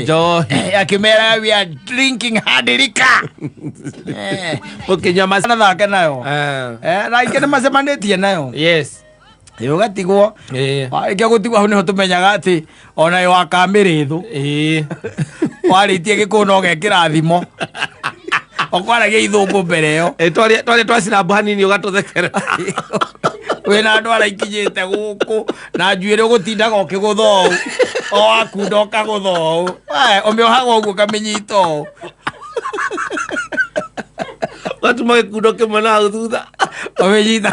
Njohi. Akĩmeraga we are drinking hard liquor. Ũkĩnyua mac Thake nayo. Na aingĩ nĩ macemanĩtie nayo. Ĩ, ũgatigwo. Warĩkia gũtigwo hau nĩho tũmenyaga atĩ ona ĩ wakamĩrĩ thũ. Warĩtie gĩkũũ no gekĩra thimo ũkwaragia ithũngũ mbere ĩyo. Ĩ, twaria twacirambu hanini ũgatũthekera. Wĩna andũ arĩa ikinyĩte gũkũ na njuĩrĩ ũgũtindaga ũkĩgũtha ũũ o wakunda ũkagũtha ũũ. We, ũmĩohaga ũguo ũkamĩnyita ũũ. Ũgatuma gĩkundo kĩmwe na hau thutha. Ũmĩnyita.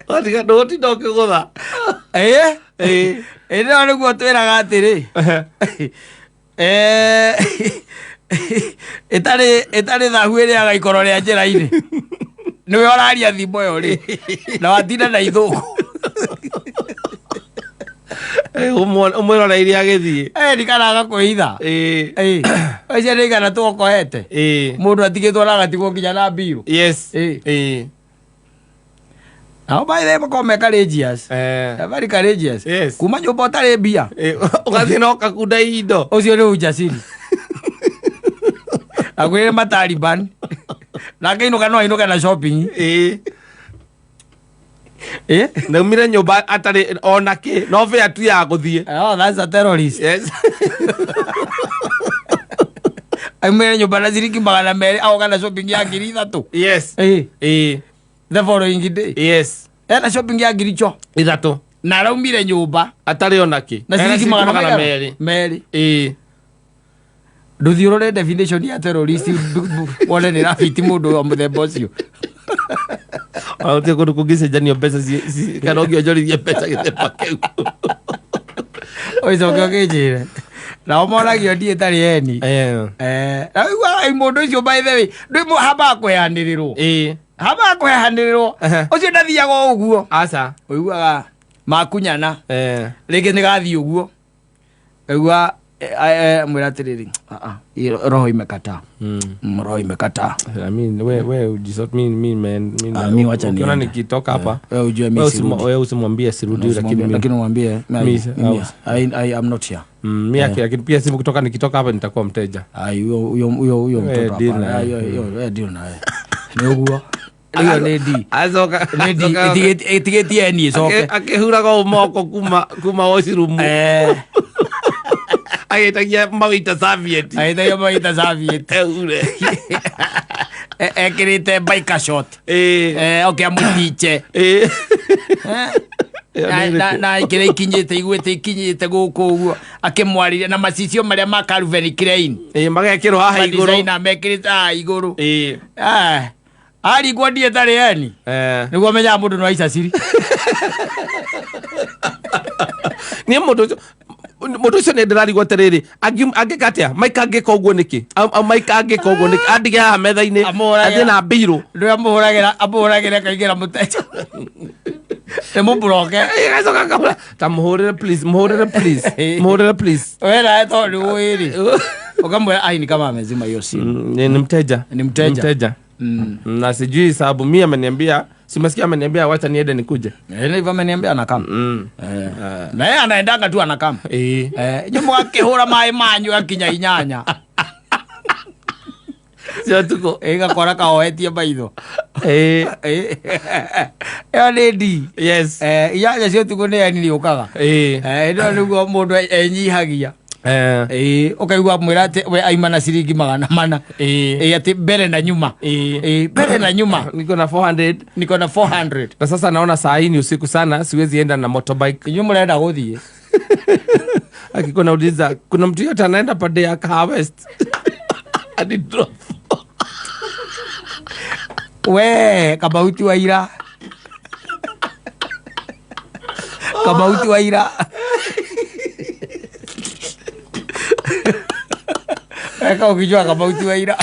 Ũgatiga ndũgũtinda ũkĩgũtha. Ĩ. Ĩ. Ĩ, no nĩguo twĩraga atĩrĩ, ĩtarĩ thahu ĩrĩaga ikoro rĩa njĩra-inĩ. Nĩwe ũraria thimũ ĩyo rĩ na watinda na ithũngũ. Ũmwĩroreire agĩthiĩ. Ndikana agakwĩhitha. Ũcio nĩ igana twokohete. Mũndũ atigĩtwo na agatigwo nginya na mbirũ. Nao by the way makoragwo me courageous. Very courageous. Kuma nyũmba ũtarĩ mbia. Ũgathiĩ na ũkakunda indo. Ũcio nĩ ujasiri. Akwĩrĩ mataliban. Nake inũka no ainũke na shopping. Naumire nyũmba atarĩ ona kĩ no bĩa tu ya gũthiĩ. Oh, that's a terrorist. Aumire nyũmba na ciringi 200 agoka na shopping ya 3,000. The following day. Ena shopping ya ngiri cho. 3. Na araumire nyũmba atarĩ ona kĩ. Na ciringi magana 200. 200. Ndũthiĩ ũrore definition ya terrorist wone nĩ rafiti mũndũ wa mũthemba ũcio. Ona gũtirĩ kũndũ kũngĩcenjanio mbeca kana ũngĩonjorithia mbeca gĩthemba kĩu. Ũcoke ũkĩnjĩre. Nao monagio ndiĩ ĩtarĩ eni. Na ũiguaga mũndũ ũcio by the way ndwĩ hambaga kũheanĩrĩrwo. Hambaga kũheanĩrĩrwo. Ũcio ndathiaga o ũguo. Aca. Ũiguaga makunyana. Rĩngĩ nĩ gathiĩ ũguo. Ũigua mwĩra atĩrĩrĩ, "Ah, ah, hii roho imekataa. Roho imekataa." I mean, we ujisort mi mi man mi Ah, mi wacha ukiona niende. nikitoka hapa Wewe ujue mi wewe sirudi. wewe usimwambie sirudi, lakini Lakini umwambie Mi- I am not here. Mi lakini pia simu kutoka nikitoka hapa nitakuwa mteja. Ai, huyo huyo huyo huyo Wewe mtoto deal hapana. naye. Ai, hiyo hiyo wewe deal naye. Nĩ ũguo. Rĩu nĩ ndi. Acoka Nĩ ndi ĩtigĩtie eni ĩcoke. Akĩhuraga ũmoko kuma washroom. Agĩtagia mawaita serviette. Agĩtagia mawaita serviette. Ehure. Ekĩrĩte biker short. Oke amũtiche. Na kĩrĩa ikinyĩte iguĩte ikinyĩte gũkũ ũguo akĩmwarĩria na macicio marĩa ma Calvin Klein. Magekĩrwo haha igũrũ. Madesigner mekĩrĩte haha igũrũ. Arigwo ndiĩ ĩtarĩ eni. Nĩguo menyaga mũndũ no aicaciri. Niĩ mũndũ ũcio nĩ ndĩrarigwo atĩrĩrĩ, angĩka atĩa Mike angĩka ũguo nĩkĩ? Mike angĩka ũguo nĩkĩ? Andige haha metha-inĩ Amũhũragĩra. athiĩ na mbirũ. Ndũrĩa amũhũragĩra kaingĩra mũteja. Nĩ mũbroke. Agacoka akamwĩra, ta mũhũrĩre please, mũhũrĩre please, mũhũrĩre please. We nawe tondũ nĩ ũĩ rĩ. Ũkamwĩra ai ni kama amezima hiyo simu. Ni mteja. Ni mteja. Mteja. Na sijui sababu mi ameniambia, simesikia ameniambia wacha niende nikuje. Hivyo ameniambia anakam. Na yeye anaendanga tu anakam. Nyuma mũgakĩhũra maĩ manyu akinya 8. Cio tukũ. Ĩgakora kahoetie maitho. Ĩyo nĩ ndi. 8 cia ũtukũ nĩ eni rĩũkaga. Ĩno nĩguo mũndũ enyihagia. Ũkaigua mwĩra atĩ we aima na ciringi 400. Atĩ mbere na nyuma. Mbere na nyuma. Niko na 400. Niko na 400. Na sasa naona saa hii ni usiku sana, siwezi enda na motorbike. Inyuĩ mũrenda gũthiĩ. Akikuwa nauliza kuna mtu yote anaenda pande ya Kahawa West. Hadi drop. We, Kamauti wa ira. Kamauti wa ira. Weka ukijua Kamauti wa ira.